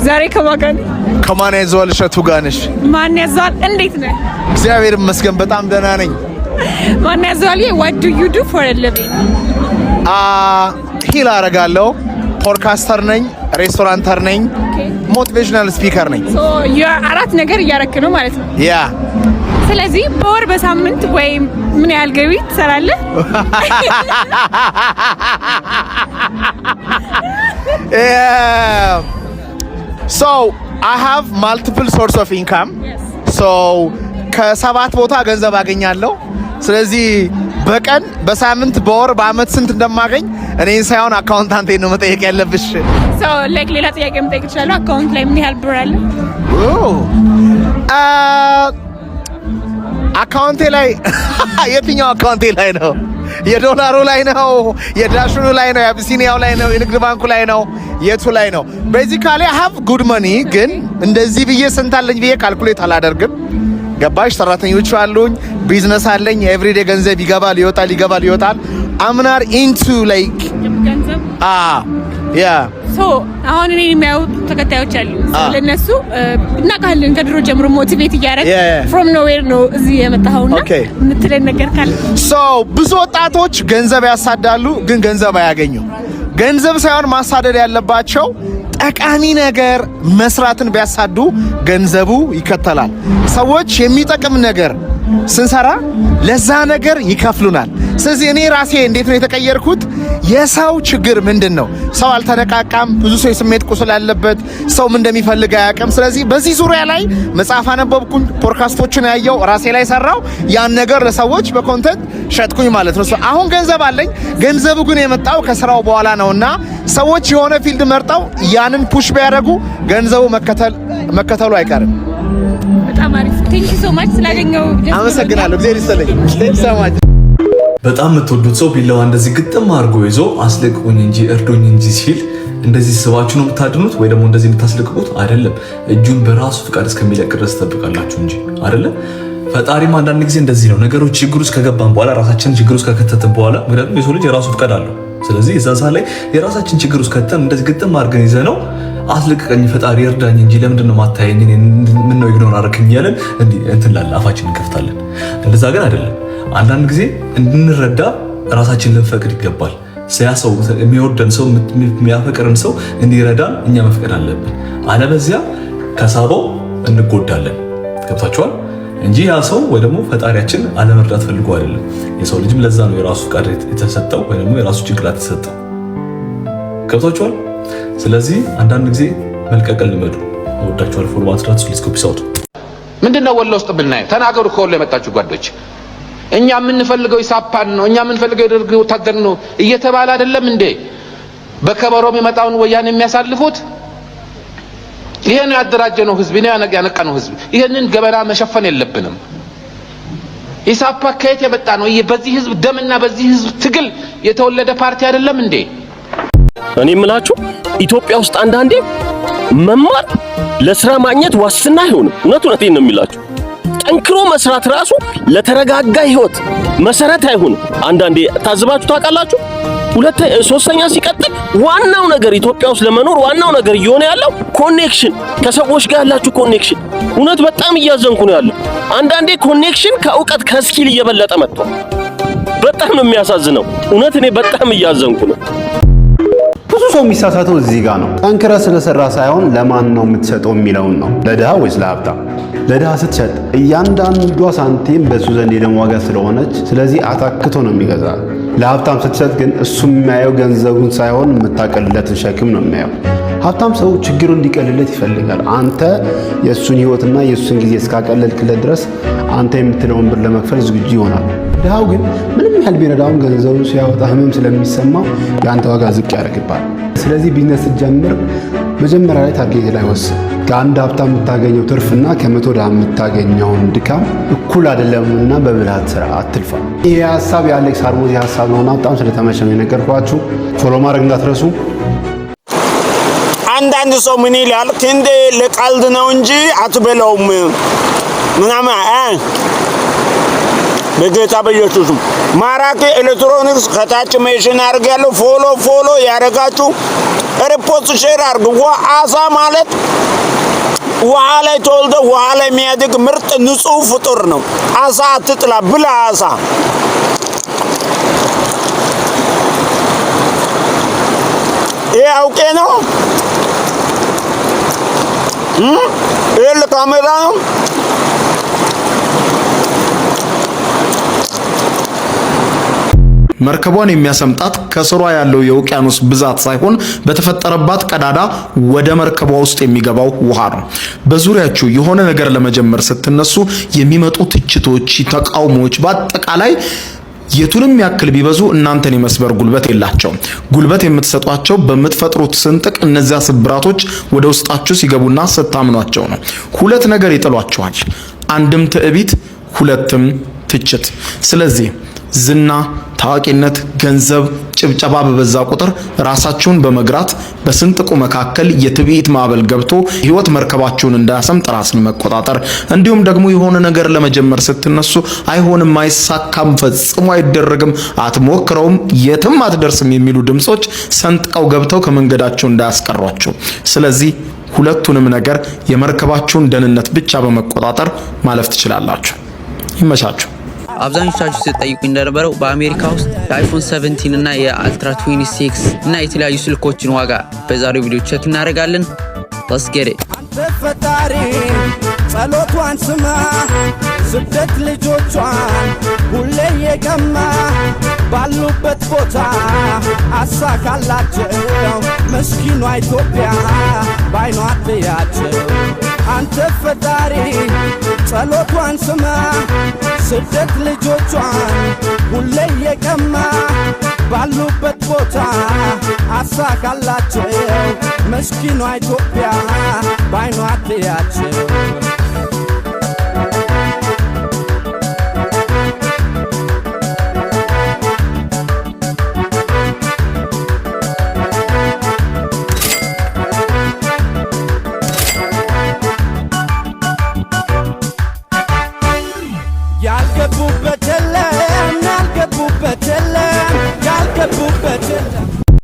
ዛሬ ከማን ጋር ነኝ? ከማን ያዘዋል እሸቱ ጋር ነሽ? ማን ያዘዋል? እንዴት ነህ? እግዚአብሔር ይመስገን በጣም ደህና ነኝ። ማን ያዘዋል? What do you do for a living? Heal አደርጋለሁ። Podcaster ነኝ፣ restauranteur ነኝ፣ motivational speaker ነኝ። So አራት ነገር እያረክ ነው ማለት ነው። Yeah. ስለዚህ በወር፣ በሳምንት ወይም ምን ያህል ገቢ ትሰራለህ? So I have multiple source of income. So ከሰባት ቦታ ገንዘብ አገኛለሁ። ስለዚህ በቀን፣ በሳምንት፣ በወር፣ በአመት ስንት እንደማገኝ እኔን ሳይሆን accountant ኤን ነው መጠየቅ ያለብሽ። So like ሌላ ጥያቄ መጠየቅ እችላለሁ? Account ላይ ምን ያህል ብር አለ? Account ኤ ላይ፣ የትኛው account ኤ ላይ ነው? የዶላሩ ላይ ነው? የዳሽኑ ላይ ነው? የአቢሲኒያው ላይ ነው? የንግድ ባንኩ ላይ ነው? የቱ ላይ ነው? Basically I have good money፣ ግን እንደዚህ ብዬ ስንት አለኝ ብዬ calculate አላደርግም። ገባሽ? ሰራተኞቹ አሉኝ፣ ቢዝነስ አለኝ። Everyday ገንዘብ ይገባል ይወጣል፣ ይገባል ይወጣል። I'm not into like ገንዘብ። Yeah. So አሁን እኔን የሚያዩ ተከታዮች አሉ። ለነሱ እናውቃለን፣ ከድሮ ጀምሮ motivate እያደረግ from nowhere ነው እዚህ የመጣኸውና የምትለን ነገር ካለ? So ብዙ ወጣቶች ገንዘብ ያሳዳሉ፣ ግን ገንዘብ አያገኙም። ገንዘብ ሳይሆን ማሳደድ ያለባቸው ጠቃሚ ነገር መስራትን ቢያሳዱ ገንዘቡ ይከተላል። ሰዎች የሚጠቅም ነገር ስንሰራ ለዛ ነገር ይከፍሉናል። ስለዚህ እኔ ራሴ እንዴት ነው የተቀየርኩት? የሰው ችግር ምንድን ነው? ሰው አልተነቃቃም። ብዙ ሰው የስሜት ቁስል ያለበት፣ ሰው ምን እንደሚፈልግ አያውቅም። ስለዚህ በዚህ ዙሪያ ላይ መጽሐፍ አነበብኩኝ፣ ፖድካስቶችን ያየው፣ ራሴ ላይ ሰራው። ያን ነገር ለሰዎች በ content ሸጥኩኝ ማለት ነው። አሁን ገንዘብ አለኝ። ገንዘቡ ግን የመጣው ከስራው በኋላ ነውና ሰዎች የሆነ field መርጠው ያንን push ቢያደርጉ ገንዘቡ መከተሉ አይቀርም። በጣም አሪፍ። Thank you so much ስላገኘው። አመሰግናለሁ። እግዚአብሔር ይስጥልኝ። Thank you so much. በጣም የምትወዱት ሰው ቢላዋ እንደዚህ ግጥም አድርጎ ይዞ አስለቅቁኝ እንጂ፣ እርዱኝ እንጂ ሲል እንደዚህ ስባችሁ ነው የምታድኑት ወይ ደግሞ እንደዚህ የምታስለቅቁት አይደለም። እጁን በራሱ ፍቃድ እስከሚለቅ ድረስ ትጠብቃላችሁ እንጂ አይደለም። ፈጣሪም አንዳንድ ጊዜ እንደዚህ ነው። ነገሮች ችግር ውስጥ ከገባን በኋላ፣ ራሳችንን ችግር ውስጥ ከከተትን በኋላ፣ ምክንያቱም የሰው ልጅ የራሱ ፍቃድ አለው። ስለዚህ የዛ ሰዓት ላይ የራሳችን ችግር ውስጥ ከተን እንደዚህ ግጥም አድርገን ይዘነው አስለቅቀኝ ፈጣሪ፣ እርዳኝ እንጂ፣ ለምንድን ነው ማታየኝ? ምን ነው ignore አደረክኝ? እያለን እንትን ላለ አፋችንን እንከፍታለን። እንደዛ ግን አይደለም። አንዳንድ ጊዜ እንድንረዳ ራሳችን ልንፈቅድ ይገባል። ያ ሰው፣ የሚወደን ሰው፣ የሚያፈቅርን ሰው እንዲረዳን እኛ መፍቀድ አለብን። አለበዚያ ከሳበው እንጎዳለን። ገብታችኋል? እንጂ ያ ሰው ወይ ደግሞ ፈጣሪያችን አለመርዳት ፈልጎ አይደለም። የሰው ልጅም ለዛ ነው የራሱ ፍቃድ የተሰጠው ወይ ደግሞ የራሱ ጭንቅላት የተሰጠው። ገብታችኋል? ስለዚህ አንዳንድ ጊዜ መልቀቅን ልመዱ። እወዳችኋለሁ። Follow ማድረግ። Let's go, peace out. ምንድን ነው ወሎ ውስጥ ብናየው? ተናገሩ። ከወሎ የመጣችሁ ጓዶች፣ እኛ የምንፈልገው ኢሳፓን ነው፣ እኛ የምንፈልገው የደርግ ወታደር ነው እየተባለ አይደለም እንዴ? በከበሮ የሚመጣውን ወያኔ የሚያሳልፉት። ይሄን ያደራጀ ነው ህዝብ፣ ይሄን ያነቃ ነው ህዝብ። ይሄንን ገበና መሸፈን የለብንም። ኢሳፓ ከየት የመጣ ነው? በዚህ ህዝብ ደምና በዚህ ህዝብ ትግል የተወለደ ፓርቲ አይደለም እንዴ? እኔ የምላችሁ ኢትዮጵያ ውስጥ አንዳንዴ መማር ለስራ ማግኘት ዋስትና አይሆንም። እውነት እውነቴን ነው የሚላችሁ። ጠንክሮ መስራት ራሱ ለተረጋጋ ህይወት መሰረት አይሆንም። አንዳንዴ ታዝባችሁ ታውቃላችሁ? ሁለት ሶስተኛ ሲቀጥል ዋናው ነገር ኢትዮጵያ ውስጥ ለመኖር ዋናው ነገር እየሆነ ያለው connection፣ ከሰዎች ጋር ያላችሁ connection። እውነት በጣም እያዘንኩ ነው ያለው። አንዳንዴ connection ከእውቀት ከ skill እየበለጠ መጥቷል። በጣም ነው የሚያሳዝነው። እውነት እኔ በጣም እያዘንኩ ነው። ብዙ ሰው የሚሳሳተው እዚህ ጋር ነው። ጠንክረህ ስለሰራ ሳይሆን ለማን ነው የምትሰጠው የሚለውን ነው። ለድሃ ወይስ ለሀብታም? ለድሃ ስትሰጥ እያንዳንዷ ሳንቲም በእሱ ዘንድ የደም ዋጋ ስለሆነች፣ ስለዚህ አታክቶ ነው የሚገዛ። ለሀብታም ስትሰጥ ግን እሱ የሚያየው ገንዘቡን ሳይሆን የምታቀልለትን ሸክም ነው የሚያየው። ሀብታም ሰው ችግሩ እንዲቀልለት ይፈልጋል። አንተ የእሱን ህይወትና የእሱን ጊዜ እስካቀለልክለት ድረስ አንተ የምትለውን ብር ለመክፈል ዝግጁ ይሆናል። ድሃው ግን ምንም ያህል ቢረዳውም ገንዘቡ ሲያወጣ ህመም ስለሚሰማው የአንተ ዋጋ ዝቅ ያደርግብሃል። ስለዚህ ቢዝነስ ስትጀምር መጀመሪያ ላይ target ላይ ወስን። ከአንድ ሀብታም የምታገኘው ትርፍና ከ100 ድሃ የምታገኘውን ድካም እኩል አይደለምና በብልሃት ስራ፣ አትልፋ። ይህ ሀሳብ የአሌክስ ሆርሞዚ ሀሳብ ነውና በጣም ስለተመቸኝ የነገርኳችሁ። Follow ማድረግ እንዳትረሱ። አንዳንድ ሰው ምን ይላል? ክንዴ ለቀልድ ነው እንጂ አትበለውም ምናምን። በጌታ በኢየሱስም ማራኪ ኤሌክትሮኒክስ ከታች ሜሽን አድርጌያለሁ። Follow follow ያደረጋችሁ። Repost share አርግ። አሳ ማለት ውሃ ላይ ተወልዶ ውሃ ላይ የሚያድግ ምርጥ ንጹህ ፍጡር ነው። አሳ አትጥላ፣ ብላ አሳ። ይሄ አውቄ ነው። ይሄ ለካሜራ ነው። መርከቧን የሚያሰምጣት ከስሯ ያለው የውቅያኖስ ብዛት ሳይሆን በተፈጠረባት ቀዳዳ ወደ መርከቧ ውስጥ የሚገባው ውሃ ነው። በዙሪያችሁ የሆነ ነገር ለመጀመር ስትነሱ የሚመጡ ትችቶች፣ ተቃውሞዎች በአጠቃላይ የቱንም ያክል ቢበዙ እናንተን የመስበር ጉልበት የላቸውም። ጉልበት የምትሰጧቸው በምትፈጥሩት ስንጥቅ እነዚያ ስብራቶች ወደ ውስጣችሁ ሲገቡና ስታምኗቸው ነው። ሁለት ነገር ይጥሏችኋል። አንድም ትዕቢት፣ ሁለትም ትችት። ስለዚህ ዝና፣ ታዋቂነት፣ ገንዘብ፣ ጭብጨባ በበዛ ቁጥር ራሳችሁን በመግራት በስንጥቁ መካከል የትዕቢት ማዕበል ገብቶ ህይወት መርከባችሁን እንዳያሰምጥ ራስን መቆጣጠር፣ እንዲሁም ደግሞ የሆነ ነገር ለመጀመር ስትነሱ አይሆንም፣ አይሳካም፣ ፈጽሞ አይደረግም፣ አትሞክረውም፣ የትም አትደርስም የሚሉ ድምጾች ሰንጥቀው ገብተው ከመንገዳቸው እንዳያስቀሯችሁ። ስለዚህ ሁለቱንም ነገር የመርከባችሁን ደህንነት ብቻ በመቆጣጠር ማለፍ ትችላላችሁ። ይመቻችሁ። አብዛኞቻችሁ ስትጠይቁኝ እንደነበረው በአሜሪካ ውስጥ የ iPhone 17 እና የ Ultra 26 እና የተለያዩ ስልኮችን ዋጋ በዛሬው ቪዲዮ check እናደርጋለን። Let's get it. ፈጣሪ ጸሎቷን ስማ፣ ስደት ልጆቿን ሁሌ የቀማ ባሉበት ቦታ አሳካላቸው። ምስኪኗ ኢትዮጵያ ባይኗ አትያቸው። አንተ ፈጣሪ ጸሎቷን ስማ፣ ስደት ልጆቿን ሁሌ የቀማ ባሉበት ቦታ አሳካላቸው። ምስኪኗ ኢትዮጵያ ባይኗ አትያቸው። ያልገቡበት የለም፣ ያልገቡበት የለም፣ ያልገቡበት የለም።